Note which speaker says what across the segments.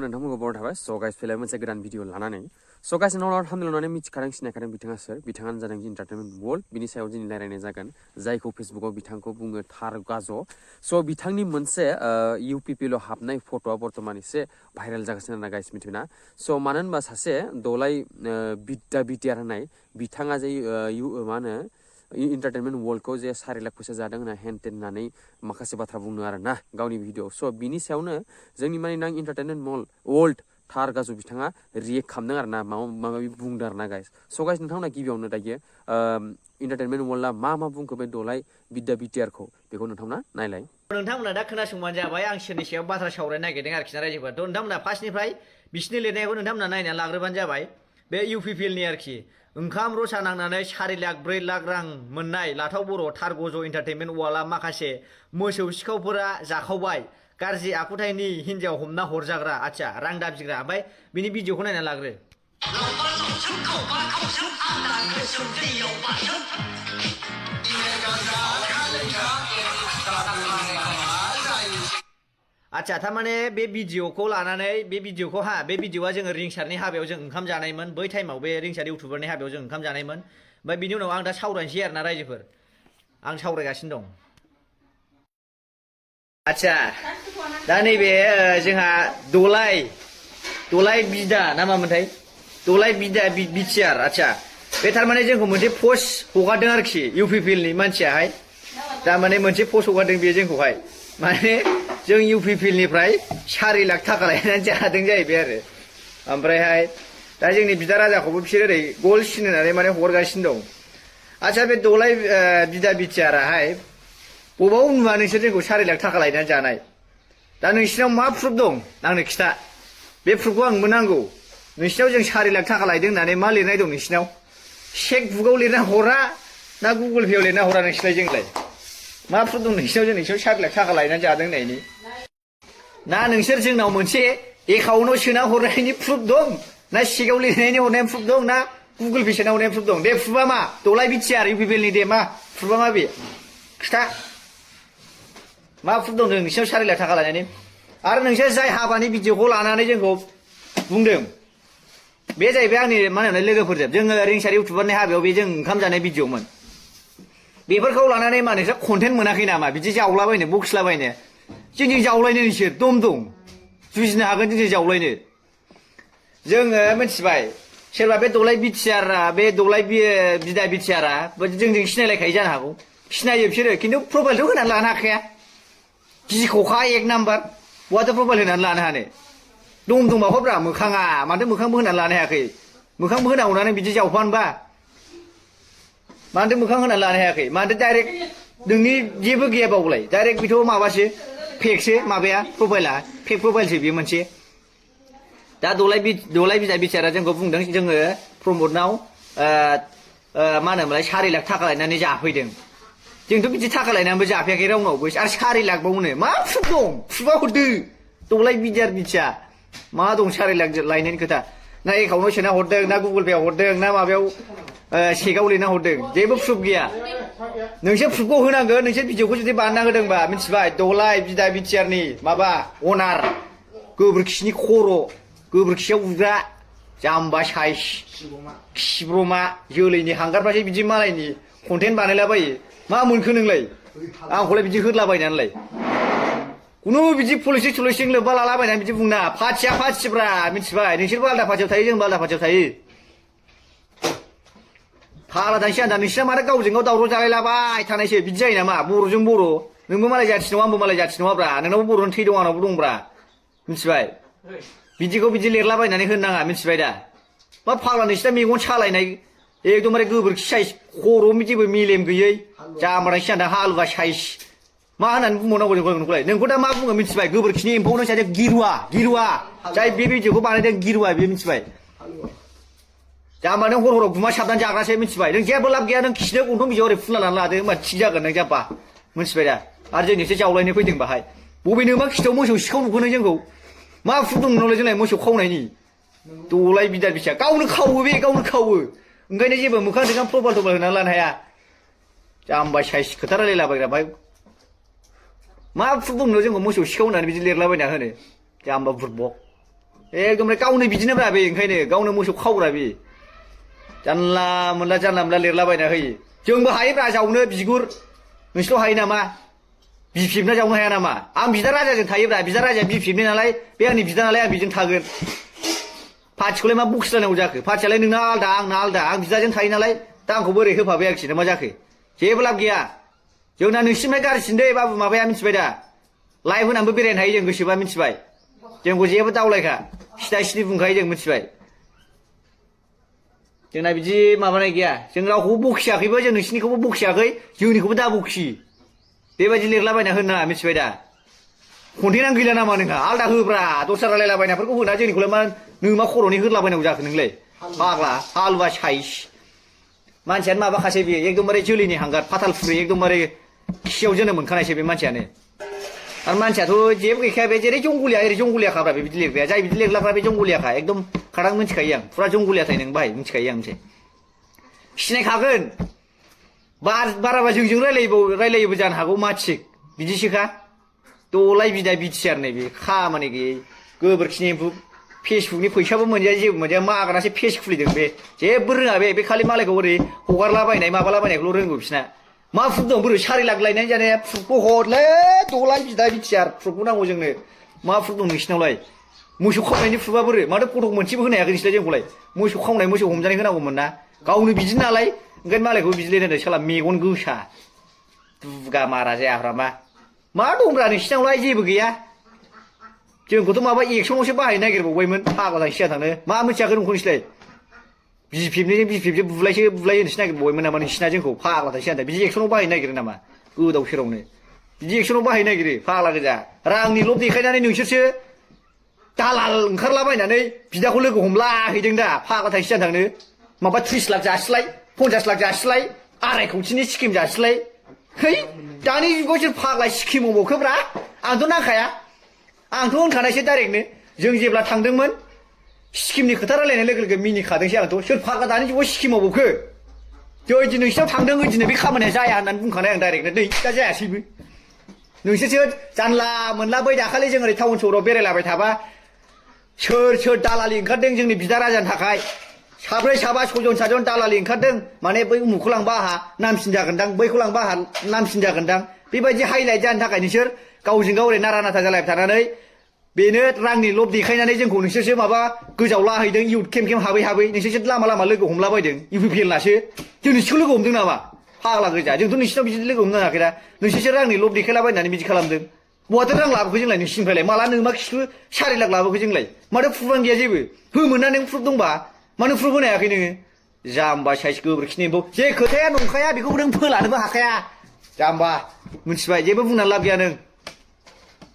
Speaker 1: नोंथांमोनखौ बर थाबाय स' गाइस फैलाय मोनसे गोदान भिडिअ लानानै स' गाइस नोंनाव हामदों मिथिखादों सिनायखादों बिथाङा सोर बिथाङानो जादों इन्टारटेनमेन्ट वर्ल्ड बिनि सायाव दिनै रायलायनाय जागोन जायखौ फेसबुकाव बिथांखौ बुङो थार गाज' स' बिथांनि मोनसे इउपिपिएल हाबनाय फट'आ बर्थमान एसे भाइरेल जागासिनो आरोना गाइस मिथिबायना स' मानो होनबा सासे दलाय बिद्या बिटिआर होननाय बिथाङा जे मा होनो इन्टारटेनमेन्ट वर्ल्डखौ जे 4 लाख फैसा जादों होनना हेनटेन होननानै माखासे बाथ्रा बुंनो आरो ना गावनि भिडिअ स' बिनि सायावनो जोंनि मानिनां इन्टारटेनमेन्ट वर्ल्ड थार गाजु बिथाङा रियेक्ट खालामदों आरो ना माबा माबि बुंदों आरो ना गाइस स' गाइस नोंथांमोना गिबियावनो दायो इन्टारटेनमेन्ट वर्ल्डआ मा बुंखो बे दलाय बिद्या बिटिआरखौ बेखौ नोंथांमोना नायलाय
Speaker 2: नोंथांमोना दा खोनासंबानो जाबाय आं सोरनि सायाव बाथ्रा सावरायनो नागिरदों आरोखि ना रायजोफोर थ' नोंथांमोना फार्स्टनिफ्राय बिसिनि लिरनायखौ नोंथांमोना नायनानै लाग्रोबानो जाबाय बे इउपिपिएलनि आरोखि ओंखाम रसा नांनानै 4 लाख 4 लाख रां मोननाय लाथाव बर' थार गज' इन्टारटेनमेन्ट वर्ल्डआ माखासे मोसौ सिखावफोरा जाखावबाय गाज्रि आखुथायनि हिन्जाव हमना हरजाग्रा आচ্ছা रां दाबिग्रा ओमफ्राय बिनि भिडिअखौ नायनानै लाग्रो आচ্ছা थारमाने बे भिडिअखौ लानानै बे भिडिअआ जोङो रिंसारनि हाबायाव जों ओंखाम जानायमोन बै टाइमाव बे रिंसार इउटुबारनि हाबायाव जों ओंखाम जानायमोन ओमफ्राय बिनि उनाव आं दा सावरायनोसै आरोना रायजोफोर आं सावरायगासिनो दं आচ্ছা दा नैबे जोंहा दलाय बिदा ना मामोनथाय दलाय बिदा बिटिआर आচ্ছা बे थारमाने जोंखौ मोनसे पस्ट हगारदों आरोखि इउपिपिएलनि मानसियाहाय थारमाने मोनसे पस्ट हगारदों बेयो जोंखौहाय माने जों इउपिपिएलनिफ्राय 4 लाख थाखा लायनानै जादों जाहैबाय आरो ओमफ्रायहाय दा जोंनि बिदा राजाखौबो बिसोर ओरै गल सिन होनानै माने हरगासिनो दं आচ্ছা बे दलाय बिदा बिटिआराहाय बबाव नुवा नोंसोर जोंखौ 4 लाख थाखा लायनानै जानाय दा नोंसिनाव मा प्रुफ दं आंनो खिथा बे प्रुफखौ आंनोबो नांगौ नोंसिनाव जों 4 लाख थाखा लायदों होननानै मा लिरनाय दं नोंसिनाव चेक बुकआव लिरना हरा ना गुगोल पेआव लिरना हरा नोंसिनाय जोंलाय मा प्रुफ दं नोंसिनाव 4 लाख थाखा लायनानै जादों होननायनि ना नोंसोर जोंनाव मोनसे एकाउन्टआव सोना हरनायनि प्रुफ दं ना चेकआव लिरनायनि हरनायनि प्रुफ दं ना गुगोल पे सोना हरनायनि प्रुफ दं दे प्रुफा मा दलाय बिटिआर इउपिपिएलनि दे मा प्रुफा मा बे खिथा मा प्रुफ दं नोंसिनाव 4 लाख थाखा लायनायनि आरो नोंसोर जाय हाबानि भिडिअखौ लानानै जोंखौ बुंदों बे जाहैबाय आंनि मा होनो लोगोफोरजों जोङो रिंसार इउटुबारनि हाबायाव बे जों ओंखाम जानाय भिडिअमोन बेफोरखौ लानानै मा नोंसोर कन्टेन्ट मोनाखै नामा बिदि जावलाबायनो बखिलाबायनो जोंजों जावलायनो नोंसोर दम जुजिनो हागोन जोंजों जावलायनो जोङो मिथिबाय सोरबा बे दलाय बिटिआरा बे दलाय बिदा बिटिआरा जोंजों सिनायलायखायो जानो हागौ सिनायो बिसोरो खिन्थु प्रफाइलथ' होनानै लानो हाखाया गिख'खा 1 नाम्बार बहाथो प्रफाइल होनानै लानो हानो दंबाखौब्रा मोखाङा माथो मोखांबो होनानै लानो हायाखै मोखांबो होनांगौ ना नों बिदि जावफानोबा मानोथो मोखां होनानै लानो हायाखै मानोथो डाइरेक्ट नोंनि जेबो गैया बावलाय डाइरेक्ट बेथ' माबासो फेकसो माबाया प्रफाइला फेक प्रफाइलसो बेयो मोनसे दा दलाय बिदा बिटिआरा जोंखौ बुंदों जोङो प्रमदनाव मा होनोमोनलाय 4 लाख थाखा लायनानै जाफैदों जोंथ' बिदि थाखा लायनानैबो जाफैयाखै रावनावबो आरो 4 लाख बावनो मा प्रुफ दं प्रुफा हरदो दलाय बिटिआ मा दं 4 लाख लायनायनि खोथा ना एकाउन्टआव सोना हरदों ना गुगोल पेआव हरदों ना माबायाव चेकआव लिरना हरदों जेबो प्रुफ गैया नोंसोर प्रुफखौ होनांगोन नोंसोर भिडिअखौ जुदि बानायना होदोंबा मिथिबाय दलाय बिदा बिटिआरनि माबा अनार गोबोरखिनि खर' गोबोरखियाव उग्रा जाम्बा साइस खिब्रमा जोलैनि हांगारफ्रासो बिदि मालायनि कन्टेन्ट बानायलाबायो मा मोनखो नोंलाय आंखौलाय बिदि होदलाबायनानैलाय कुनु बिदि पलिटिक्स लोब्बा लालाबायनानै बिदि बुंना पार्टिया पार्टिब्रा मिथिबाय नोंसोरबो आलदा पार्टियाव थायो जोंबो आलदा पार्टियाव थायो फाला दानसै आं दा नोंसिना माथो गावजों गाव दावराव जालायलाबाय थानायसो बिदि जायो नामा बर'जों बर' नोंबो मालाय जाथि नङा आंबो मालाय जाथि नङाब्रा नोंनावबो बर'नि थै दं आंनावबो दंब्रा मिथिबाय बिदिखौ बिदि लिरलाबायनानै होनो नाङा मिथिबाय दा मा फाग्ला नोंसिना मेगन सालायनाय एकदमबारे गोबोरखि साइज खर' जेबो मेलेम गैयै जाम्बारायसो आं दा हालुवा साइज मा होननानै बुंबावनांगौ नोंखौलाय नोंखौ दा मा बुङो मिथिबाय गोबोरखिनि एम्फौ नों सासे गिरुवा जाय बे भिडिअखौ बानायदों गिरुवा बेयो मिथिबाय जाम्बा नों हराव गुमा साबनानै जाग्रासो मिथिबाय नों जेबो लाब गैया नों खिनो गन्थं बिजौआव ओरै फुनला लानानै लादो होमबा थिग जागोन नों जाब्बा मिथिबाय दा आरो जोंनिसो जावलायनो फैदों बाहाय बबेनो मा खिथाव मोसौ सिखाव नुखो नों जोंखौ मा प्रुफ दं नोंनावलाय जोंलाय मोसौ खावनायनि दलाय बिदा बिटिआर गावनो खावो ओंखायनो जेबो मोखां सोखां प्रफाइल होनानै लानो हाया जाम्बा साइज खोथा रायलायलाबायग्रा बाहाय मा प्रुफ दं जोंखौ मोसौ सिखाव होननानै बिदि लिरलाबायना होनो जाम्बा बुरबक एकदमबारे गावनो बिदिनो ब्रा बे ओंखायनो गावनो मोसौ खावग्रा बे जानला मोनला लिरलाबायना होयो जोंबो हायोब्रा जावनो बिगुर नोंसोरल' हायो नामा बिफिबना जावनो हाया नामा आं बिदा राजाजों थायोब्रा बिदा राजाया बिफिबनाय नालाय बे आंनि बिदा नालाय आं बेजों थागोन पार्टिखौलाय मा बखिलायनांगौ जाखो पार्टियालाय नोंना आलदा आंना आलदा आं बिदाजों थायो नालाय दा आंखौ बोरै होफाबाय आरोखि ना मा जाखो जेबो लाब गैया जोंना नोंसिनिफ्राय गाज्रिसिन दे बाबु माबाया मिथिबाय दा लाइभ होनानैबो बेरायनो हायो जों गोसोबा मिथिबाय जोंखौ जेबो दावलायखा सिदा सिदि बुंखायो जों मिथिबाय जोंना बिदि माबानाय गैया जों रावखौबो बखियाखैबो जों नोंसिनिखौबो बखियाखै जोंनिखौबो दा बखि बेबायदि लिरलाबायना होनो नाङा मिथिबाय दा कन्टेनानो गैला नामा नोंहा आलदा होब्रा दस्रा रायलायलाबायनायफोरखौ होना जोंनिखौलाय मा नों मा खर'नि होदलाबायनांगौ जाखो नोंलाय फाग्ला हालुवा साइस मानसियानो माबाखासै बेयो एकदमबारे जोलैनि हांगार फाथालफुरि एकदमबारे खियाव जोनोम मोनखानायसै बे मानसियानो आरो मानसियाथ' जेबो गैखाया बे जेरै जंगलिया ओरै जंगलियाखाब्रा बे बिदि लिरग्राया जाय बिदि लिरग्राफ्रा बे जंगलियाखा एकदम खादां मिथिखायो आं फुरा जंगलियाथाय नों बाहाय मिथिखायो आं मोनसे सिनायखागोन बाराबा जोंजों रायलायोबो जानो हागौ मा थिग बिदिसोखा दलाय बिदा बिटिआर नै बे खामानि गैयै गोबोरखिनि एम्फौ फेसबुकनि फैसाबो मोनजाया जेबो मोनजाया मागानासो पेज खुलिदों बे जेबो रोङा बे खालि मालायखौ ओरै हगारलाबायनाय माबालाबायनायखौल' रोंगौ बिसिना मा प्रुफ दं बोरै 4 लाख लायनाय जानाया प्रुफखौ हरलै दलाय बिदा बिटिआर प्रुफखौ नांगौ जोंनो मा प्रुफ दं नोंसिनावलाय मोसौ खावनायनि प्रुफा बोरै माथो फट' मोनसेबो होनो हायाखै नोंसोरलाय जोंखौलाय मोसौ खावनाय मोसौ हमजानाय होनांगौमोन ना गावनो बिदि नालाय ओंखायनो मालायखौ बिदि लिरनानै साला मेगन गोसा दुगा मारा जायाफ्रा मा दंब्रा नोंसिनावलाय जेबो गैया जोंखौथ' माबा एक्सनावसो बाहायनो नागिरबावबायमोन फाग्ला सिगां थांनो मा मिथियाखै नोंखौ नोंसोरलाय बिफिबजों बुलायो नोंसोर नागिरबावबायमोन नामा नोंसिना जोंखौ फाग्ला सिगां बिदि एक्सनाव बाहायनो नागिरो नामा गोदाव सेरावनो बिदि एक्सनाव बाहायनो नागिरो फाग्ला गोजा रांनि लब देखायनानै नोंसोरसो दालाल ओंखारलाबायनानै बिदाखौ लोगो हमलाहैदों दा फाग्ला सिगां थांनो माबा 30 लाख जासिलाय 50 लाख जासिलाय 2.5 कोटिनि स्किम जासिलाय है दानि जुगाव सोर फाग्ला स्किम मावबावखोब्रा आंथ' नांखाया आंथ' होनखानायसै डाइरेक्टनो जों जेब्ला थांदोंमोन स्किमनि खोथा रायलायनाय लोगो लोगो मिनिखादोंसै आंथ' सोर फाग्ला दानि जुगाव स्किम मावबावखो जै दिन नोंसिनाव थांदों ओइदिनो बे खामानिया जाया होननानै बुंखानाय आं डाइरेक्टनो नै दा जायासैबो नोंसोरसो जानला मोनला बै दाखालि जों ओरै टाउन सहराव बेरायलाबाय थाबा सोर दालालि ओंखारदों जोंनि बिदा राजानि थाखाय साब्रै साबा 6 जन दालालि ओंखारदों माने बै उमुखखौ लांबा आहा नामसिन जागोनदां बैखौ लांबा आहा नामसिन जागोनदां बेबायदि हाइलाइट जानो थाखाय नोंसोर गावजों गाव ओरै नारा नाथा जालायबाय थानानै बेनो रांनि लब देखायनानै जोंखौ नोंसोरसो माबा गोजावलाहैदों इउथ केम हाबै नोंसोरसो लामा लोगो हमलाबायदों इउपिपिएल नासो जों नोंसोरखौ लोगो हमदों नामा फाग्ला गोजा जोंथ' नोंसिनाव बिदि लोगो हमनो हायाखैना नोंसोरसो रांनि लब देखायलाबायनानै बिदि खालामदों बहाथो रां लाबोखो जोंलाय नोंसिनिफ्रायलाय माला नों मा खिथु 4 लाख लाबोखो जोंलाय माथो प्रुफानो गैया जेबो होमोन ना नों प्रुफ दंबा मानो प्रुफ होनो हायाखै नोङो जाम्बा साइस गोबोरखिनि एम्फौ जे खोथाया नंखाया बेखौ नों फोलानोबो हाखाया जाम्बा मिथिबाय जेबो बुंनानै लाब गैया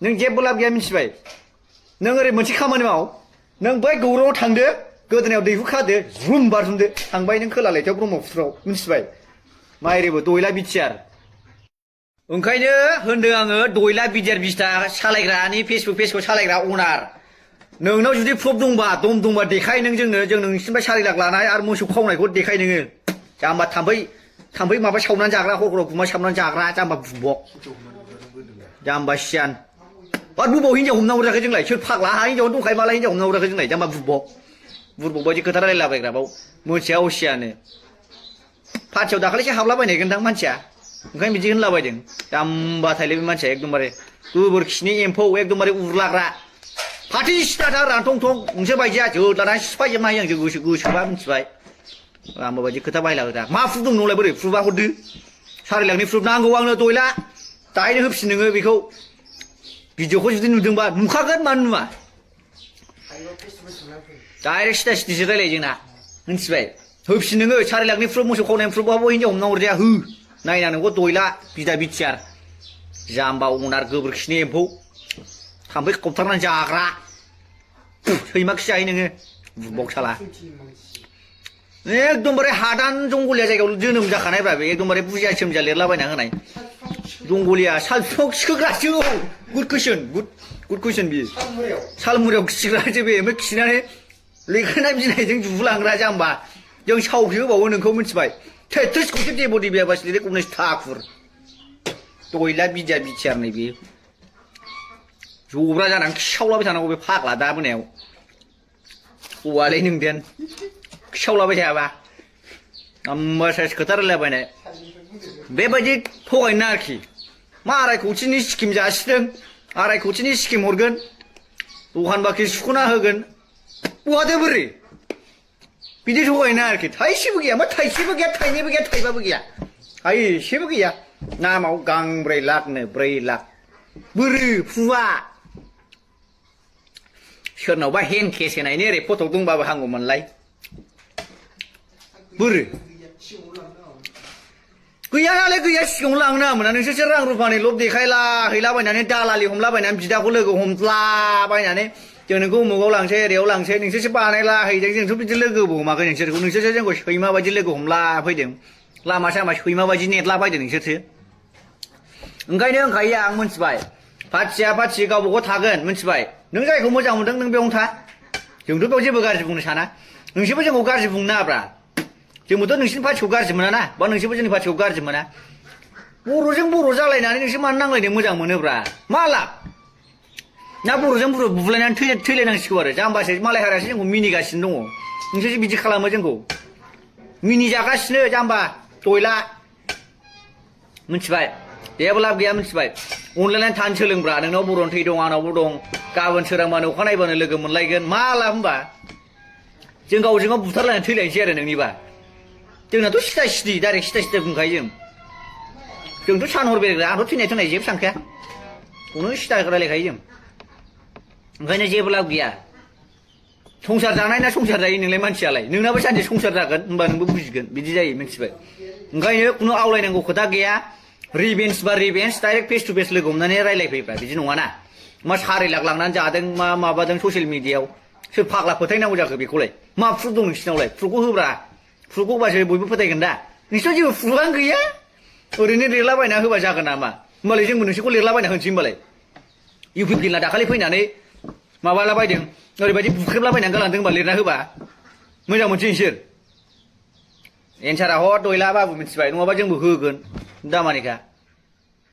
Speaker 2: नों जेबो लाब गैया मिथिबाय नों ओरै मोनसे खामानि माव नों बै गौराङाव थांदो गोदोनायाव दैहु खादो जुम बारजुमदो थांबाय नों खोला लैथोआव ब्रह्मपुत्रआव मिथिबाय माइरिबो दयला बिटिआर ओंखायनो होनदों आङो दयला बिटिआर बिस्था सालायग्रानि फेसबुक पेजखौ सालायग्रा अनार नोंनाव जुदि प्रुफ दंबा दम दंबा देखाय नों जोंनो जों नोंसिनिफ्राय 4 लाख लानाय आरो मोसौ खावनायखौ देखाय नोङो जाम्बा थाम्फै माबा सावनानै जाग्रा हर'आव गुमा सावनानै जाग्रा जाम्बा बुबक जाम्बा सियान आरो बबाव हिन्जाव हमनांगौ जाखो जोंलाय सोर फाग्ला हा हिन्जावनो दंखायो माला हिन्जाव हमनांगौ जाखो जोंलाय जाम्बा बुरबक बायदि खोथा रायलायलाबायग्रा बाव मोनथिया असियानो पार्टियाव दाखालिसो हाबलाबायनायगोनदां मानसिया ओंखायनो बिदि होनलाबायदों जाम्बा थाइले बे मानसिया एकदमबारे गोबोरखिनि एम्फौ एकदमबारे उरलाग्रा फाथि सिथाथा रानथं थं नोंसोर बायदिया जोदलानानै सिफायजोबनो हायो आं गोसोबा मिथिबाय आंबो बायदि खोथा बायला होदा मा प्रुफ दं नोंलाय बोरै प्रुफा हरदो 4 लाखनि प्रुफ नांगौ आंनो दयला दाहायनो होफिन नोङो बेखौ भिडिअखौ जुदि नुदोंबा नुखागोन मानो नुवा डाइरेक्ट सिदा सिदिसो रायलायो जोंना मिथिबाय होफिन नोङो 4 लाखनि प्रुफ मोसौ खावनायनि प्रुफबाबो हिन्जाव हमना हरजाया हो नायना नोंखौ दयला बिदा बिटिआर जाम्बा अनार गोबोरखिनि एम्फौ थाम्फै खबथारनानै जाग्रा सैमाखि जायो नोङो बुबक साला एकदमबारे हादान जंगलिया जायगायाव जोनोम जाखानायब्रा बे एकदमबारे बुजिया सोमजिया लिरलाबायना होनाय जंगलिया साल बिफां खिखोग्रासो गुड कुइसन बियो सालमुरायाव खिग्रासो बे ओमफ्राय खिनानै लेखाना बिलाइजों जुलांग्रा जाम्बा जों सावसो होबावो नोंखौ मिथिबाय थेट्रिस खौसो देबदि बियाबास लिरे कमनेस ठाकुर दयला बिदिया बिटिआर नै बे जब्रा जानानै खिसावलाबाय थानांगौ बे फाग्ला दा मोनायाव हौवालै नोंदेन खिसावलाबाय थायाबा होमबा साइस खोथा रायलायबायनाय बेबायदि थगायनो आरोखि मा 2.5 कोटिनि स्किम जासिदों 2.5 कोटिनि स्किम हरगोन दखान बाखि सुख'ना होगोन बहाथो बोरै बिदि थगायनो आरोखि थाइसेबो गैया मा थाइसेबो गैया थाइनैबो गैया थाइबाबो गैया थाइसेबो गैया नामाव गांब्रै लाखनो 4 लाख बोरै फुवा सोरनावबा हेन केस होनायनि ओरै फट' दंबाबो हांगौमोनलाय बोरै गैया नालाय गैया सिगाङावनो लांनो नाङामोन नोंसोरसो रां रुफानि लब देखायला हैलाबायनानै दालालि हमलाबायनानै बिदाखौ लोगो हमलाबायनानै जों नोंखौ उमुगाव लांसै ओरैयाव लांसै नोंसोरसो बानायला हैदों जोंथ' बिदि लोगोबो हमाखै नोंसोरसो जोंखौ सैमा बायदि लोगो हमला फैदों लामा सामा सैमा बायदि नेटला फैदों नोंसोरसो ओंखायनो होनखायो आं मोनथिबाय पार्टिया पार्टि गावबा गाव थागोन मोनथिबाय नों जायखौ मोजां मोनदों नों बेयावनो था जोंथ' बेयाव जेबो गाज्रि बुंनो साना नोंसोरबो जोंखौ गाज्रि बुंनो नाङाब्रा जोंबोथ' नोंसिनि पार्टिखौ गाज्रि मोना ना बा नोंसोरबो जोंनि पार्टिखौ गाज्रि मोना बर'जों बर' जालायनानै नोंसोर मानो नांलायनो मोजां मोनोब्रा मा लाब ना बर'जों बर' बुलायनानै थैलायनांसिगौ आरो जाम्बासो मालाय हारियासो जोंखौ मिनिगासिनो दङ नोंसोरसो बिदि खालामो जोंखौ मिनिजागासिनो जाम्बा दयला मिथिबाय जेबो लाब गैया मिथिबाय अनलायनानै थानो सोलोंब्रा नोंनाव बर'नि थै दं आंनावबो दं गाबोन सोरांबानो अखानायबानो लोगो मोनलायगोन मा लाब होमबा जों गावजों गाव बुथारलायनानै थैलायनोसै आरो नोंनिबा जोंनाथ' सिदा सिदि डाइरेक्ट सिदा बुंखायो जोंथ' सान हर बेरायग्रा आंथ' थैनाय जेबो सानखाया खौनो सिदा रायलायखायो जों ओंखायनो जेबो लाब गैया संसार जानाय ना संसार जायो नोंलाय मानसियालाय नोंनाबो सानसे संसार जागोन होमबा नोंबो बुजिगोन बिदि जायो मिथिबाय ओंखायनो खुनु आवलायनांगौ खोथा गैया रिभेन्स बा रिभेन्स डाइरेक्ट फेस टु फेस लोगो हमनानै रायलायफैब्रा बिदि नङाना मा 4 लाख लांनानै जादों मा माबादों ससियेल मिडियायाव सोर फाग्ला फोथायनांगौ जाखो बेखौलाय मा प्रुफ दं नोंसिनावलाय प्रुफखौ होब्रा प्रुफखौ होबासो बयबो फोथायगोन दा नोंसिनाव जेबो प्रुफानो गैया ओरैनो लिरलाबायना होबा जागोन नामा होमबालाय जोंबो नोंसोरखौ लिरलाबायना होनोसै होमबालाय इउपिपिएलना दाखालि फैनानै माबालाबायदों ओरैबायदि बुख्रेबलाबायनानै गालांदों होनबा लिरना होबा मोजां मोनसै नोंसोर एन्सारा हर दयला बाबु मिथिबाय नङाबा जोंबो होगोन दामानिखा